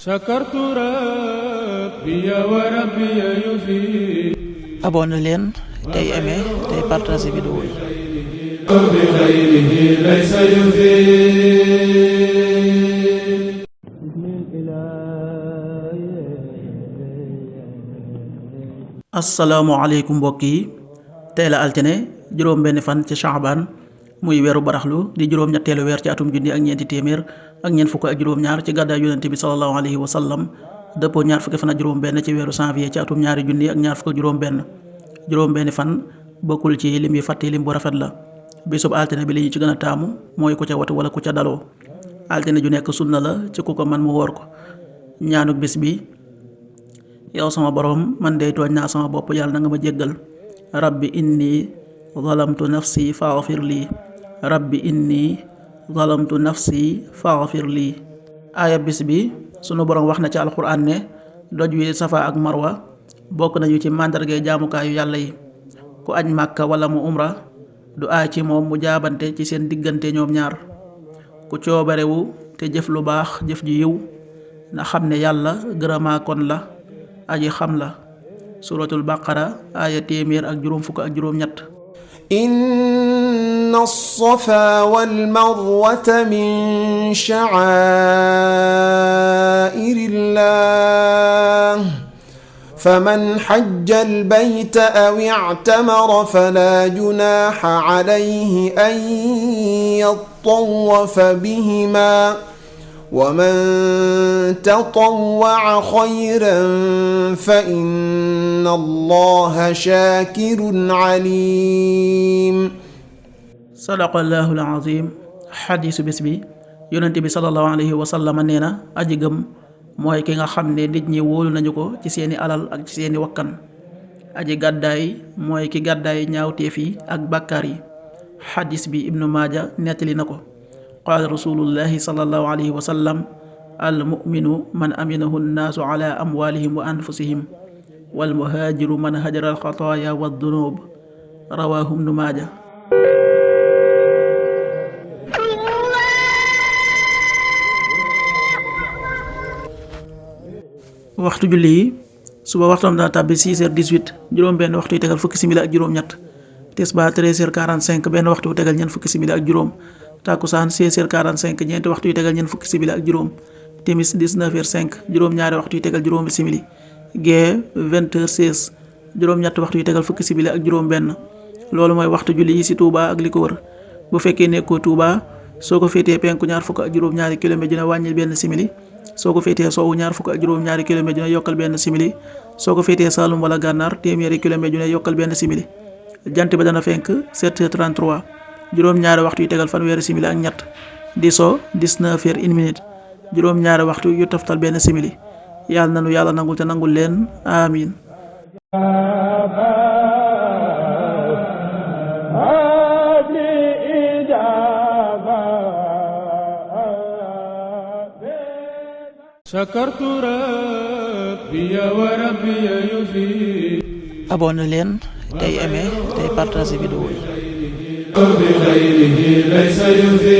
sakartu rabbi wa rabbi yufi. abonné leen tey aimé tey partagé vidéo yi. bi xayrihi laysa yufi. asalaamaaleykum mbokk yi tey la altine juróom benn fan ci Sha'ban muy weeru baraxlu di juróom-ñetteelu weer ci atum junni ak ñeenti téeméer ak ñeent fukk ak juróom-ñaar ci gàddaay yonente bi sallallahu alayhi wa sallam dëppoo ñaar fukki fan ak juróom benn ci weeru janvier ci atum ñaari junni ak ñaar fukk ak juróom benn fan bokkul ci lim yi fàtte lim bu rafet la. bisub altine bi li ñu ci gën a taamu mooy ku ca watu wala ku ca daloo. altine ju nekk sunna la ci ku ko man mu woor ko. ñaanuk bis bi: yow sama borom, man dey tooñ naa sama bopp, yàlla na nga ma jéggal. rabbi inni zalamtu nafsi faghfir lii. rabbi inni zalamtu nafsi faghfir lii. aaya bis bi sunu borom wax na ci alxuraan ne doj wi safa ak marwa bokk nañu ci màndargay jaamukaayu yàlla yi. ku aj màkka wala mu umra du aay ci moom mu jaabante ci seen diggante ñoom ñaar. ku coobarewu te jëf lu baax, jëf ji yiw, na xam ne yàlla gërëmaa kon la, aji xam la. suratul baqara aaya téeméer ak juróom fukk ak juróom ñett. inna as-safa wal marwata min sha'airillah faman hajja al-bayta aw i'tamara fala junaha alayhi an yattawafa bihima ومن تطوع خيرا فإن الله شاكر عليم. sadaqallahul azim. xadiisu bis bi yonent bi sallallahu alayhi wa sallam nee na aji gëm mooy ki nga xam ne nit ñi wóolu nañu ko ci seeni alal ak ci seeni wakkan. aji gàddaay mooy ki gàddaay ñaawteef yi ak bàkkaar yi. xadiis bi ibnu maaja nettali na ko. qaala rasulullahi sallallahu alayhi wa sallam: al muminu man aminahu nnaasu ala amwalihim wa anfusihim wal muhaajiru man hajara al xataaya wa dunub. rawaahu ibnu maaja. waxtu julli yi: suba waxtam dana tàbbi 6h18 juróom benn waxtu yu tegal fukki simili ak juróom ñett. tisbaar 13h45 benn waxtu yu tegal ñeent fukki simili ak juróom. takkusaan 16h45 ñeenti waxtu yu tegal ñeent fukki simili ak juróom. timis 19h05 juróom-ñaari waxtu yu tegal juróomi simili. gee 20h16 juróom-ñetti waxtu yu tegal fukki simili ak juróom benn. loolu mooy waxtu julli yi ci Touba ak li ko wër. bu fekkee nekkoo Touba, soo ko féetee penku ñaar fukk ak juróom-ñaari kilomètre dina wàññil benn simili. soo ko féetee sowwu ñaar fukk ak juróom-ñaari kilomètre dina yokkal benn simili. soo ko féetee Saalum wala Gànnaar téeméeri kilomètre dina yokkal benn simili. jant bi dana fenk 7h33 juróom-ñaari waxtu yu tegal fanweeri simili ak ñett. di so 19h01 juróom-ñaari waxtu yu toftal benn simili. yàlla nanu yàlla nangul te nangul leen amiin. sakartu rabbi wa rabbi yufi. abonné leen tey aimé tey partagé vidéo yi. bi xayrihi laysa yufi.